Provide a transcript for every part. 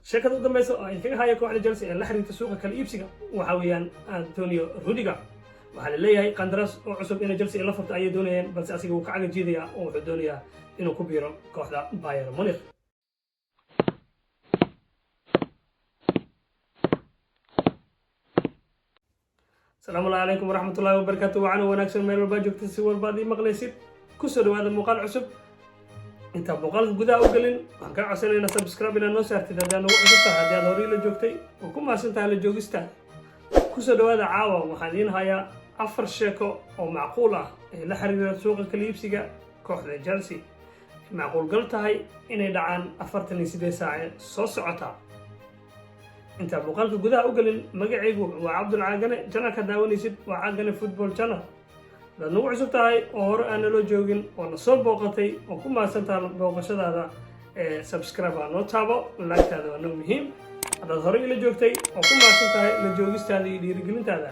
Sheekada u dambeysa oo ay kaga haya kooxda Chelsea ee la xiriirta suuqa kala iibsiga waxaa weeyaan Antonio Rudiger. Waxaa la leeyahay qandaraas oo cusub inay Chelsea la furto ayay doonayeen, balse asiga wuu ka caga jiidayaa oo wuxuu doonayaa inuu ku biiro kooxda Bayern Munich. Asalaamu calaykum waraxmatullahi wabarakaatu. Wacana wanaagsan meel walbaa joogta, si walba ad ii maqlaysid, kusoo dhawaada muuqaal cusub. Intaan muuqaalka gudaha u gelin, waxaan kaa codsanaynaa subscribe inaad noo saartid haddii aad nagu cusub tahay. Haddii aad horay la joogtay oo ku mahadsan tahay la joogista, kusoo dhawaada. Caawa waxaan idiin hayaa afar sheeko oo macquul ah ee la xiriira suuqa kala iibsiga kooxda Chelsea, macquulgal tahay inay dhacaan 48 saace soo socota. Intaan muuqaalka gudaha u gelin, magacaygu waa Cabdul Caagane, channelka daawanaysid waa Caagane Football Channel. Hadaad nagu cusub tahay oo hore aan naloo joogin oo na soo booqatay oo ku mahadsan tahay booqashadaada, ee subscribe waa noo taabo, like-taada waa noo muhiim. Haddaad horey ila joogtay oo ku mahadsan tahay la joogistaada iyo dhiirigelintaada,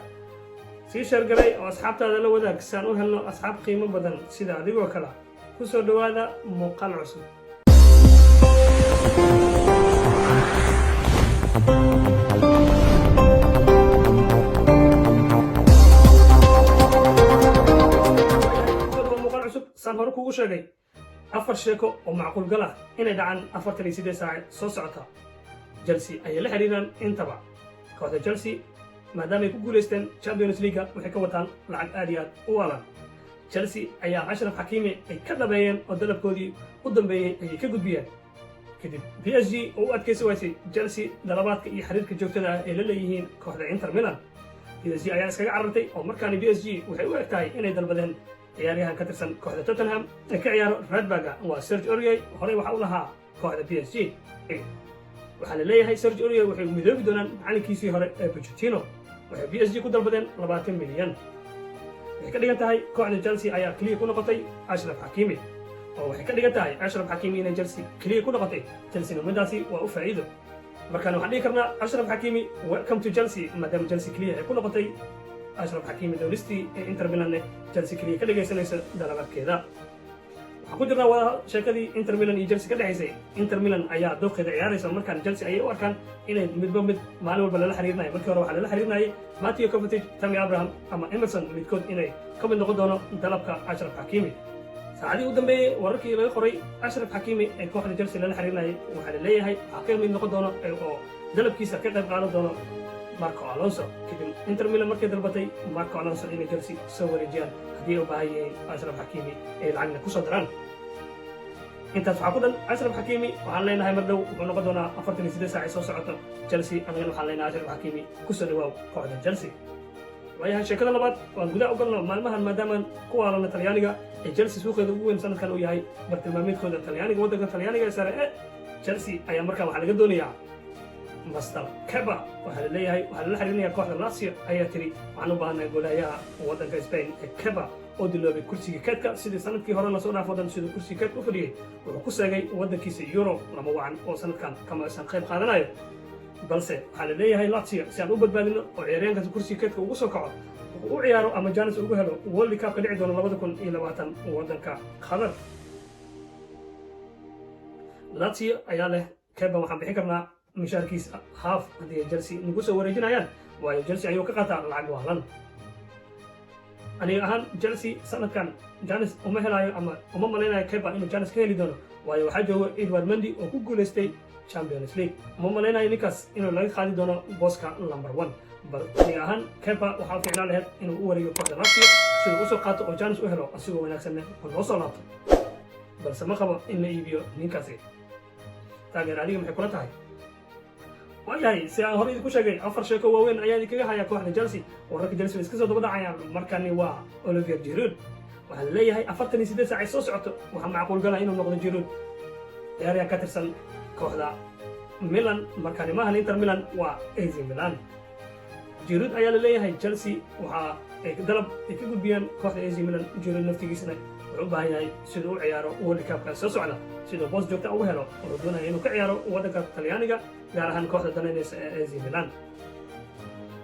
sii share garay oo asxaabtaada la wadaag si aan u helno asxaab qiimo badan sida adigoo kale. Kusoo dhawaada muuqaal cusub. Muuqaal cusub. Saan hore kugu sheegay, afar sheeko oo macquul gal ah inay dhacaan 48 saace soo socota, Chelsea ayay la xiriiraan intaba. Kooxda Chelsea maadaama ay ku guulaysteen Champions League-ga, waxay ka wataan lacag aad iyo aad u waalan. Chelsea ayaa Ashraf Xakiimi ay ka dhabeeyeen oo dalabkoodii u dambeeyey ayay ka gudbiyeen, kadib PSG oo u adkaysi waysay Chelsea dalabaadka iyo xiriirka joogtada ah ay la leeyihiin kooxda Inter Milan. PSG ayaa iskaga carartay oo markaani PSG waxay u eg tahay inay dalbadeen ciyaaryahan ka tirsan kooxda Tottenham ee ka ciyaaro right back-ga, waa Serge Aurier. Horey waxa u lahaa kooxda PSG. Waxaa la leeyahay Serge Aurier waxay midoobi doonaan macalinkiisii hore ee Pochettino. Waxay PSG ku dalbadeen 20 milyan. Waxay ka dhigan tahay kooxda Chelsea ayaa keliya ku noqotay Ashraf Xakiimi, oo waxay ka dhigan tahay Ashraf Xakiimi inay Chelsea keliya ku noqotay. Chelsea midaasi waa u faa'iido. Markaan waxaan dhihi karnaa Ashraf Xakiimi, welcome to Chelsea, maadaama Chelsea keliya ay ku noqotay Ashraf Xakiimi dowlistii ee Inter Milanne Chelsea keliya ka dhegaysanaysa dalabaadkeeda. Waxaan ku jirnaa wada sheekadii Inter Milan iyo Chelsea ka dhexaysay. Inter Milan ayaa dooqeeda ciyaaraysa. Markaan Chelsea ayay u arkaan inay midba mid maalin walba lala xiriirinayo. Markii hore waxaa lala xiriirinayay Mateo Kovacic, Tammy Abraham ama Emerson, midkood inay ka mid noqon doono dalabka Ashraf Xakiimi. Saacadihii u dambeeyey wararkii laga qoray Ashraf Xakiimi ee kooxda Chelsea lala xiriirinayay, waxaa la leeyahay waxaa ka mid noqon doono oo dalabkiisa ka qayb qaadan doono Marco Alonso, kadib Inter Milan markay dalbatay Marco Alonso inay Chelsea soo wareejiyaan haddii ay u baahan yihiin Ashraf Xakiimi ay lacagna kusoo daraan. Intaas waxaa ku dhan Ashraf Xakiimi. Waxaan leenahay mar dhow wuxuu noqon doonaa 48 saac ay soo socoto Chelsea. Annagana waxaan leenahay Ashraf Xakiimi, kusoo dhawaaw kooxda Chelsea. Waayahay, sheekada labaad waan gudaha u galno. Maalmahan maadaamaan ku waalana Talyaaniga ee Chelsea suuqeeda ugu weyn sanadkan uu yahay bartilmaameedkooda Talyaaniga, waddanka Talyaaniga ee Serie A, Chelsea ayaa markaa waxaa laga doonayaa Master Kepa. Waxaa la leeyahay waxaa lala xiriirinaya kooxda Lazio ayaa tiri waxaan u baahannahay goolahayaha waddanka Spain ee Kepa oo diloobay kursiga keedka sidii sanadkii hore lasoo dhaafo dhan. Siduu kursiga keedka u fadhiyey wuxuu ku seegay waddankiisa Euro lama wacan oo sanadkan kama aysan qayb qaadanayo, balse waxaa la leeyahay Lazio si aan u badbaadino oo ciyaaryahankaasi kursiga keedka ugu soo kaco, u ciyaaro ama chance ugu helo World Cup ka dhici doono 2020 waddanka Qatar. Lazio ayaa leh Kepa waxaan bixin karnaa mishaarkiisa half haddii ay Chelsea nagu soo wareejinayaan, waayo Chelsea ayuu ka qaataa lacag waalan. Aniga ahaan Chelsea sanadkan chance uma helaayo ama uma malaynayo Kepa inuu chance ka heli doono, waayo waxaa jooga Edward Mendy oo ku guulaystay Champions League. Uma malaynayo ninkaas inuu laga qaadi doono booska number one. Bal aniga ahaan Kepa waxaa fiicnaan lahayd inuu u wareego kooxda Lazio siduu usoo qaato oo chance u helo, asigoo wanaagsanne oo noo soo laabto, balse ma qabo in la iibiyo ninkaasi. Taageer, adiga maxay kula tahay? Waayahay, si aan hore idinku sheegay, afar sheeko waaweyn ayaa idinkaga hayaa kooxda Chelsea. Wararka Chelsea way iska soo daba dhacayaan. Markani waa Olivier Giroud. Waxaa la leeyahay 48 saac ay soo socoto waxaa macquul gala inuu noqdo Giroud ciyaaryahan ka tirsan kooxda Milan. Markani maahan Inter Milan, waa AC Milan. Giroud ayaa la leeyahay Chelsea waxa ay dalab ay ka gudbiyeen kooxda AC Milan. Giroud naftigiisana wuxuu u baahan yahay siduu u ciyaaro World Cupka soo socda, siduu boos joogta ugu helo. Wuxuu doonaya inuu ka ciyaaro waddanka Talyaaniga, gaar ahaan kooxda danaynaysa ee AC Milan.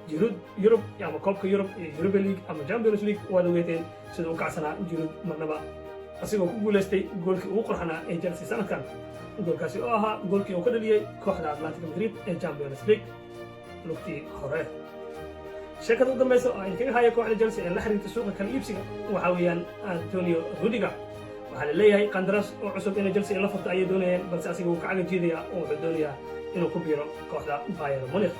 Giroud Yurub ama koobka Yurub iyo Europa League ama Champions League waad ogeeteen siduu u kacsanaa Giroud, marnaba asigoo ku guulaystay goolkii ugu qorxanaa ee Chelsea sanadkan. Goolkaasi oo ahaa goolkii uu ka dhaliyey kooxda Atletico Madrid ee Champions League lugtii hore. Sheekada u dambaysa oo aan kaga haya kooxda Chelsea ee la xiriirta suuqa kala iibsiga waxaa weeyaan Antonio Rudiger. Waxaa la leeyahay qandaraas oo cusub inay Chelsea la furto ayay doonayeen, balse asiga wuu ka caga jiidayaa oo wuxuu doonayaa inuu ku biiro kooxda Bayern Munich.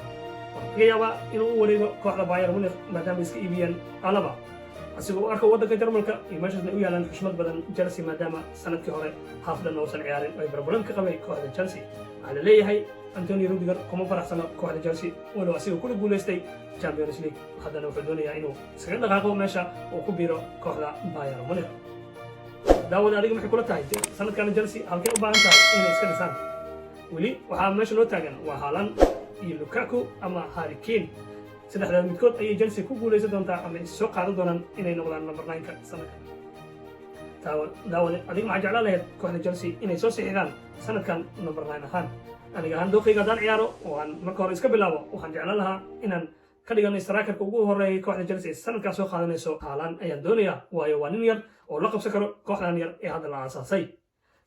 Waxaa laga yaabaa inuu u wareego kooxda Bayern Munich, maadaama iska iibiyeen Alaba, asigoo u arko waddanka Jarmalka iyo meeshaasna u yaalaan xushmad badan Chelsea, maadaama sanadkii hore half dhan uusan ciyaarin, ay problem ka qabay kooxda Chelsea. Waxaa la leeyahay Antonio Rudiger kuma faraxsano kooxda Chelsea, walow asigoo kula guulaystay Champions League. Haddana wuxuu doonayaa inuu iskaga dhaqaaqo meesha uu ku biiro kooxda Bayern Munich. Daawada, adiga maxay kula tahay? Sanadkana Chelsea halkay u baahan tahay inay iska dhisaan? Weli waxaa meesha noo taagan waa Haaland iyo Lukaku ama Harry Kane. Saddexdaad midkood ayay Chelsea ku guulaysan doontaa ama is soo qaadan doonaan inay noqdaan number 9-ka sanadkan? Daawade, adiga maxaa jeclaan lahayd kooxda Chelsea inay soo sixidaan sanadkan number 9 ahaan? Aniga ahaan, dooqayga haddaan ciyaaro oo aan marka hore iska bilaabo, waxaan jeclaan lahaa inaan ka dhigano strikerka ugu horeeyay kooxda Chelsea sanadkaa soo qaadanayso. Haaland ayaan doonayaa, waayo waa nin yar oo la qabsan karo kooxdan yar ee hadda la aasaasay.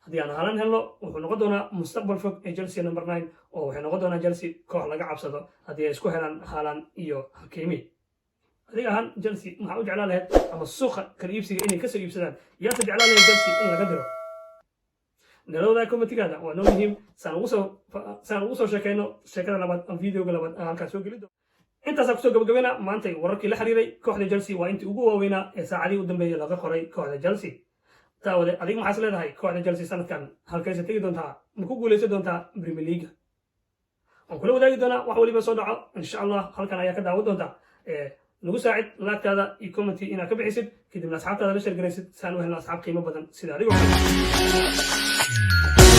Haddii aan Haaland helno, wuxuu noqon doonaa mustaqbal fog ee Chelsea number 9, oo waxay noqon doonaa Chelsea koox laga cabsado haddii ay isku helaan Haaland iyo Hakimi. Adiga ahaan, Chelsea maxaa u jeclaan lahayd ama suuqa kala iibsiga inay kasoo iibsadaan? Yaase jeclaan lahayd Chelsea in laga diro? Nalowdaa commentigaada, waa noo muhiim saan ugu soo sheekayno sheekada labaad ama videoga labaad aan halkaas soo gelin doono. Intaasaa kusoo gabagabeyna maantay wararkii la xiriiray kooxda Chelsea. Waa intii ugu waaweynaa ee saacadihii u dambeeyey laga qoray kooxda Chelsea. Daawade, adiga maxaas leedahay? Kooxda Chelsea sanadkan halkayse tegi doontaa? Ma ku guuleysan doontaa Premier League? Waan kula wadaagi doonaa wax waliba soo dhaco, insha Allah. Halkan ayaa ka daawan doontaa. Nagu saacid like-taada iyo comment inaad ka bixisid, kadibna asxaabtaada la share garaysid, saan u helno asxaab qiimo badan sida adigoo kale.